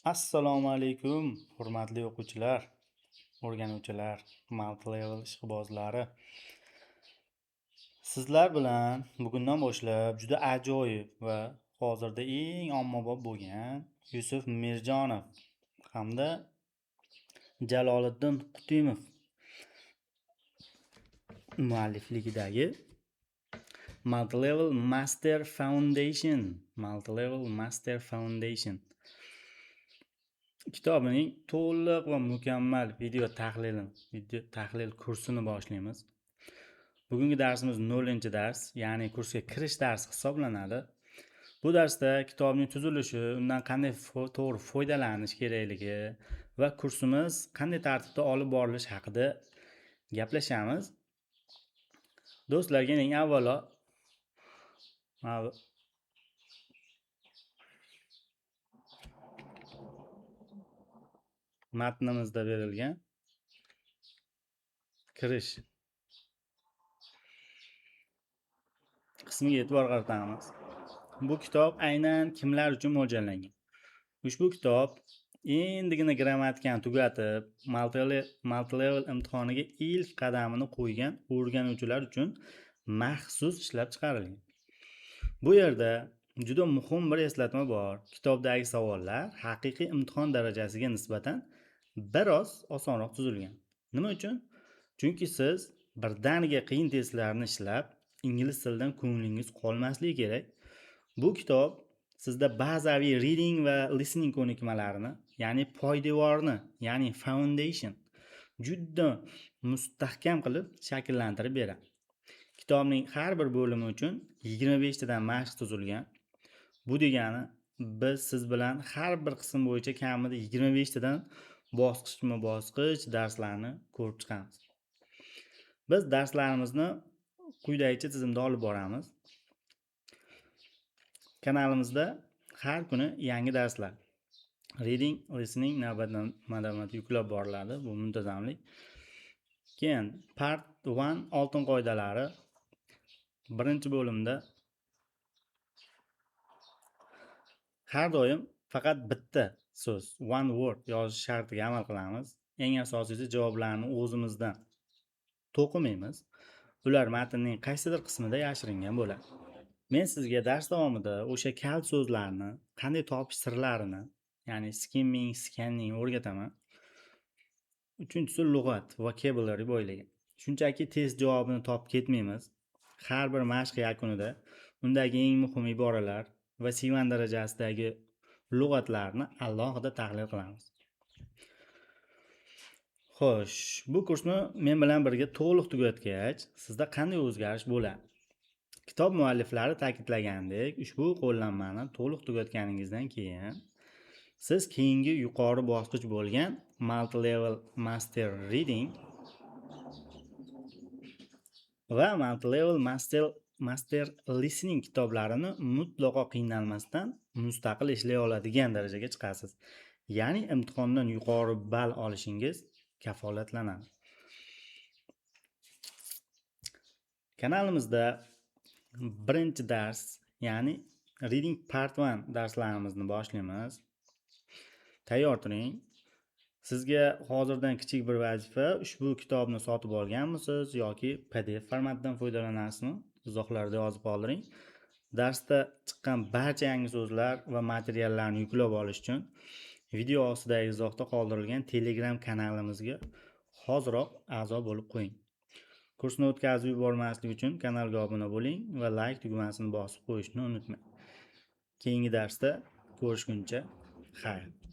Assalomu alaykum, hurmatli o'quvchilar, o'rganuvchilar, multilevel ishqibozlari. Sizlar bilan bugundan boshlab juda ajoyib va hozirda eng ommabop bo'lgan Yusuf Mirjonov hamda Jaloliddin Qutimov muallifligidagi Multilevel Master Foundation, Multilevel Master Foundation kitobining to'liq va mukammal video tahlilini, video tahlil kursini boshlaymiz. Bugungi darsimiz 0-dars, ya'ni kursga kirish darsi hisoblanadi. Bu darsda kitobning tuzilishi, undan qanday to'g'ri foydalanish kerakligi va kursimiz qanday tartibda olib borilishi haqida gaplashamiz. Do'stlarga eng avvalo matnimizda berilgan kirish qismiga e'tibor qaratamiz. Bu kitob aynan kimlar uchun mo'ljallangan? Ushbu kitob endigina grammatikani tugatib, multilevel imtihoniga ilk qadamini qo'ygan o'rganuvchilar uchun maxsus ishlab chiqarilgan. Bu yerda juda muhim bir eslatma bor. Kitobdagi savollar haqiqiy imtihon darajasiga nisbatan biroz osonroq tuzilgan. Nima uchun? Chunki siz birdaniga qiyin testlarni ishlab, ingliz tilidan ko'nglingiz qolmasligi kerak. Bu kitob sizda bazaviy reading va listening ko'nikmalarini, ya'ni poydevorni, ya'ni foundation juda mustahkam qilib shakllantirib beradi. Kitobning har bir bo'limi uchun 25 tadan mashq tuzilgan. Bu degani biz siz bilan har bir qism bo'yicha kamida 25 tadan bosqichma-bosqich darslarni ko'rib chiqamiz. Biz darslarimizni quyidagicha tizimda olib boramiz. Kanalimizda har kuni yangi darslar, reading, listening navbatma-navbat yuklab boriladi. Bu muntazamlik. Keyin part 1 oltin qoidalari 1-bo'limda har doim faqat bitta so'z, one word yozish shartiga amal qilamiz. Eng asosiysi javoblarni o'zimizdan to'qimaymiz. Ular matnning qaysidir qismida yashiringan bo'ladi. Men sizga dars davomida o'sha kalt so'zlarni qanday topish sirlarini, ya'ni skimming, scanning o'rgataman. Uchinchisi lug'at, vocabulary boyligi. Shunchaki test javobini topib ketmaymiz. Har bir mashq yakunida undagi eng muhim iboralar va C1 darajasidagi lug'atlarni alohida tahlil qilamiz. Xo'sh, bu kursni men bilan birga to'liq tugatgach, sizda qanday o'zgarish bo'ladi? Kitob mualliflari ta'kidlagandek, ushbu qo'llanmani to'liq tugatganingizdan keyin siz keyingi yuqori bosqich bo'lgan Multilevel Master Reading va Multilevel Master Listening kitoblarini mutlaqo qiynalmasdan mustaqil ishlay oladigan darajaga chiqasiz. Ya'ni imtihondan yuqori ball olishingiz kafolatlanadi. Kanalimizda 1-dars, ya'ni Reading Part 1 darslarimizni boshlaymiz. Tayyor turing. Sizga hozirdan kichik bir vazifa, ushbu kitobni sotib olganmisiz yoki PDF formatidan foydalanasizmi? Izohlarda yozib qoldiring. Darsda chiqqan barcha yangi so'zlar va materiallarni yuklab olish uchun video ostidagi izohda qoldirilgan Telegram kanalimizga hoziroq a'zo bo'lib qo'ying. Kursni o'tkazib yubormaslik uchun kanalga obuna bo'ling va like tugmasini bosib qo'yishni unutmang. Keyingi darsda ko'rishguncha xayr.